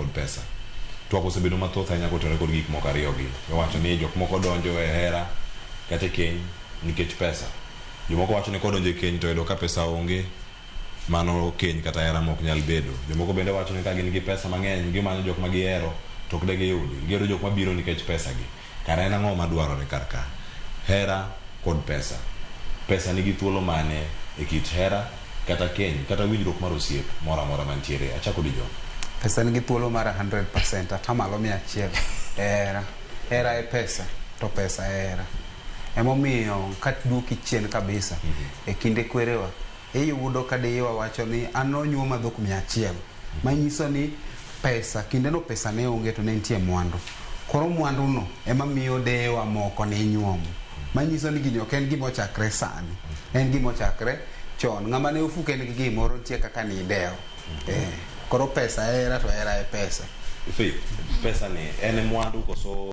kod pesa. Twak osebedo mathoth ahinya kotenore kod gik moko ariyogi. Iwacho ni jok moko donjo e hera kata e keny nikech pesa. Jomoko wacho ni kodonjo e keny to oyudo ka pesa onge, mano keny kata hera mok nyal bedo. Jomoko bende wacho ni ka gin gi pesa mang'eny, gimanyo jok ma gihero to ok de giyudi. Gihero jok mabiro nikech pesa gi. Kara en ang'o madwarore kar ka? Hera kod pesa. Pesa nigi thuolo mane e kit hera kata keny kata winjruok mar osiep moro amora mantiere? Achako di John. Pesa nigi thuolo mar 100%, atamalo 100 e hera. Hera e pesa, to pesa e hera. Emomiyo kaduoki chien kabisa, e kinde kwerewa, iyudo ka deyewa wacho ni an nonyuoma dhok 100. Manyiso ni pesa, kindeno pesa ne onge to ne nitie mwandu. Koro mwandu no ema miyo deyewa moko ne inyuomo. Manyiso ni gini ok en gima ochakre sani. En gima ochakre chon. Ng'ama ne ofuke nigi gimoro nitie kaka nidewo. Koro pesa e hera to hera e pesa. Faith, pesa ni en e mwandu koso